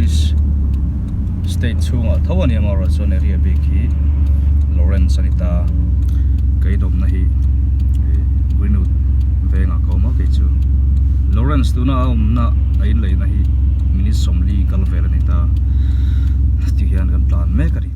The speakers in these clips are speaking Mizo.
Illinois state chhungah tho a ni amaherawh chuan area bik hi Lawrence a ni ta ka inawmna hi Greenwood vengah ka awm a kei chu Lawrence tuna a awmna a inleihna hi minute sawmli kal vel a ni ta tihian kan tlan mek a ni.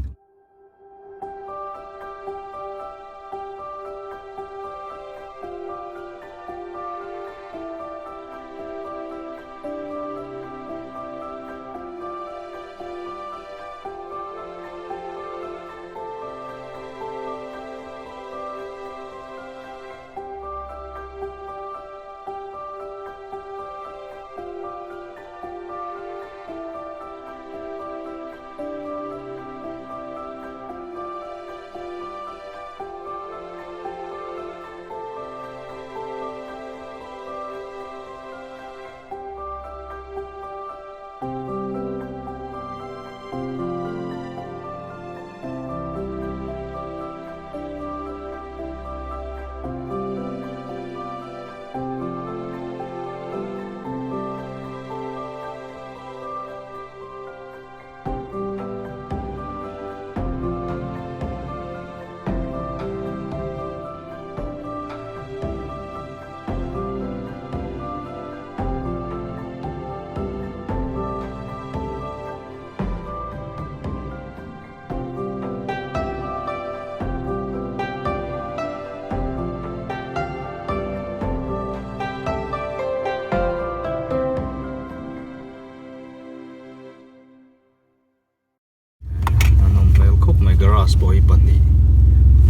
A nawm hmel khawp mai garage pawh hi pahnih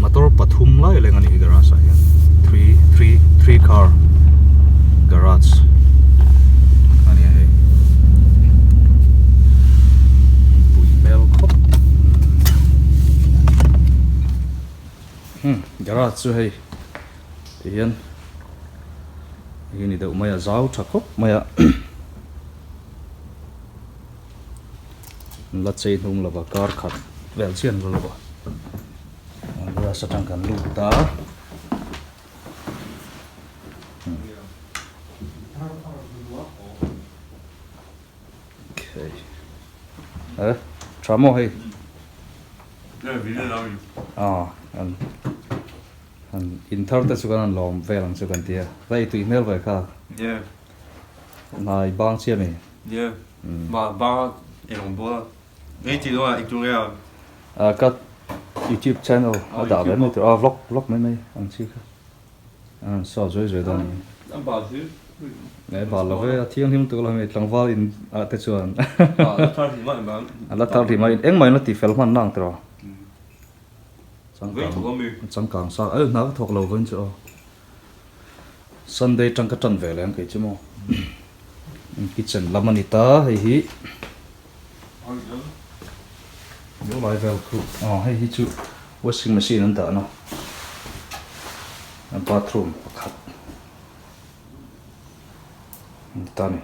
motor pathum lai leng a ni hi garage ah hian three three three car garage a ni a hei pui hmel khawp hmm garage chu hei ti hian hi ni deuh mai a zau tha khawp mai a. La chei hnung lova kar khat vel chian la lova grass atang kan lut a okay eh tha maw hei ah an an in thar te chu kan han lawm vel ang chu kan tia va ei tui hmel ve kha hnai bang chiah mi. Yeah. Ma ba e long bo. Nei ti lo a ik tu nge a. A ka YouTube channel a dah ve mai tur a vlog vlog mai mai ang chi kha. An saw zui zui dawn ni. An ba chu. Ne ba lo ve a thianghlim tuk lo hemi tlangval in ah te chuan. A la thar hi mai ma. A la thar hi mai engmah in la ti fel hman nang tiraw. Changkang changkang sa eh hna ka thawk lo vawiin chu aw. Sunday tang ka tan ve leh ang kei chu maw. Kitchen lam a ni ta hei hi Miu lai vel khu aw hei hi chu washing machine an dahna bathroom pakhat a ni ta a ni.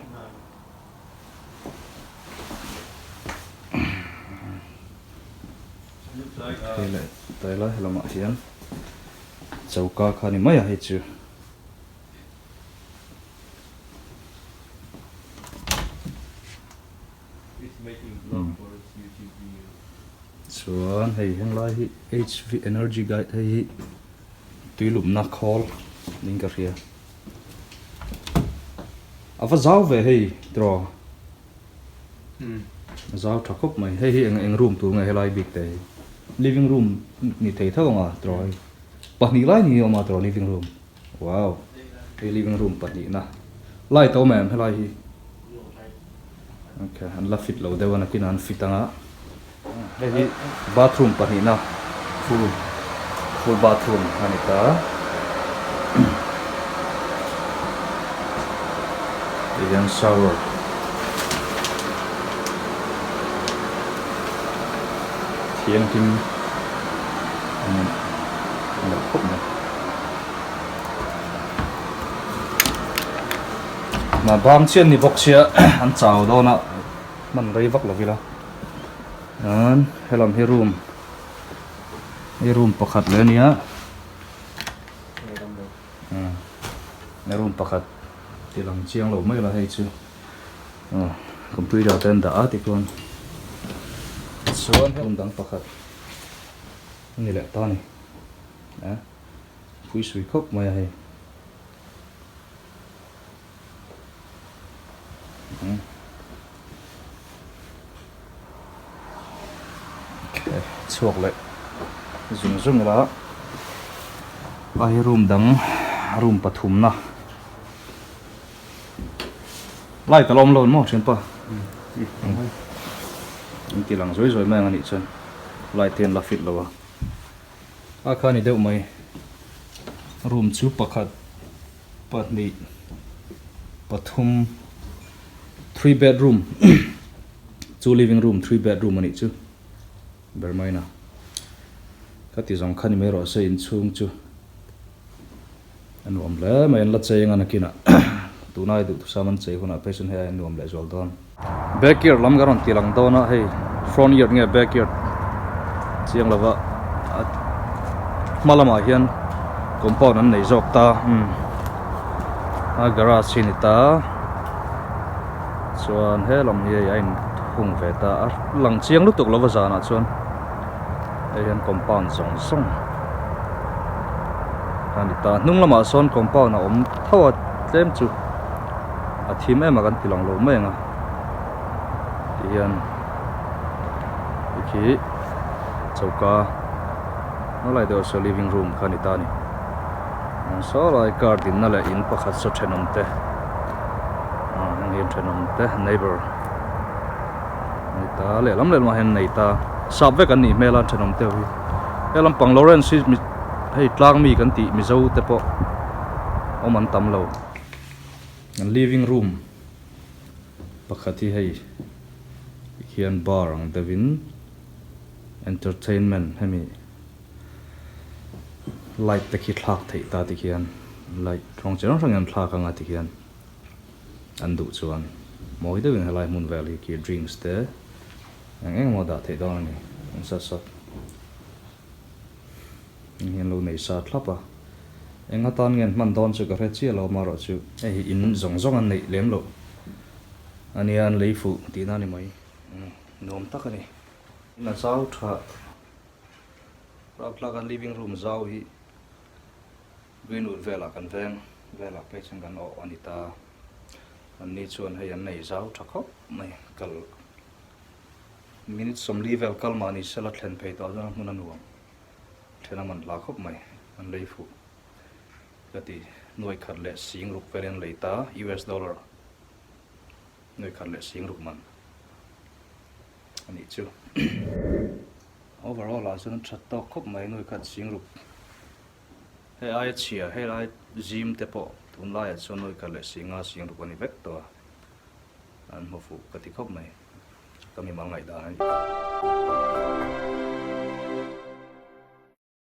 Hei leh tlai lai lamah hian choka kha a ni mai a hei chu. Chuan hei henglai hi HV energy guide hei hi tui lumna khawl niin ka hria. A va zau ve hei tiraw a zau tha khawp mai hei hi eng eng room tur nge helai bik te hi living room ni thei tho ang a tiraw hei pahnih lai ni awm a tiraw living room. Wow hei living room pahnihna light a awm em helai hi ok an la fit lo deuh a nakinah an fit anga hei hi bathroom pahnihna full full bathroom a ni ta ti hian shower thianghlim a ni a khawp mai. Hna bang chiah an ni bawk sia an chau dawn a hman rei vak lo ila chuan helam hi room hei room pakhat leh a nia umm room pakhat ti lang chiang lo mai la hei chu aw. Computer te an dah a tikhuan chuan room dang pakhat a ni leh ta a ni a pui sui khawp mai a hei. Chhuak leh zung zung ila a hi room dang room pathumna light a la awm lo maw thianpa an ti lang zuai zuai mai ang anih chuan light hi an la fit lo a a kha a ni deuh mai room chu pakhat. pahnih pathum three bedroom chu living room three bedroom anih chu ber mai na ka ti zawng kha ni mai rawh se inchhung chu a nuam hle mai an la cheng a nakinah tunai duhthusam an chei hunah phei chuan hei a nuam leh zual dawn. Backyard lam ka rawn ti lang dawn a hei front yard nge backyard chiang lova a hma lamah hian compound an nei zawk ta umm a garage hi a ni ta chuan he lam hi hei a in hung ve ta a lang chiang lutuk lova zanah chuan hei hian compound zawng zawng a ni ta hnung lamah sawn compound a awm tho a tlem chu. A thim em a kan ti lang lo mai ang a tihian tikhi choka a lai deuh saw living room kha a ni ta a ni saw lai car dinna leh in pakhat saw thenawm te ah heng hi thenawm te neighbour a ni ta lehlam lehlamah hian nei ta sap vek an nih hmel a thenawm te ho hi he lampang Lawrence hi hei tlang mi kan tih Mizo te pawh awm an tam lo. An living room pakhat hi hei hian bar ang deuhin entertainment hemi light te khi thlak theih ta tikhian light rawng chi hrang hrangin an thlak anga tikhian an duh chuan mawi deuhin helai hmun vel hi khi drinks te eng eng emaw dah theih dawn a ni an sat sat. Heng hian lo nei sa thlap a, eng atan nge an hman dawn chu ka hre chiah lo amaherawh chu hei hi in zawng zawng an neih lem loh a nia an lei fuh tihna a ni mai nuam tak a ni. In a zau tha rapthlak a living room zau hi Greenwood velah kan veng velah phei chuan kan awh a ni ta an ni chuan hei an nei zau tha khawp mai kal Minute 40 vel kal mah ni sela thlen phei tawh chuan a hmun a nuam then a man hla khawp mai an lei fuh ka ti nuai khat leh sing ruk velin an lei ta US dollar nuai khat leh sing ruk man a nih chu overall ah chuan a that tawk khawp mai nuai khat sing ruk hei aia chhia hei lai zim te pawh tunlaiah chuan nuai khat leh singa sing ruk a ni vek tawh a an hmu fuh ka ti khawp mai. Ka mi mal ngaihdan a ni.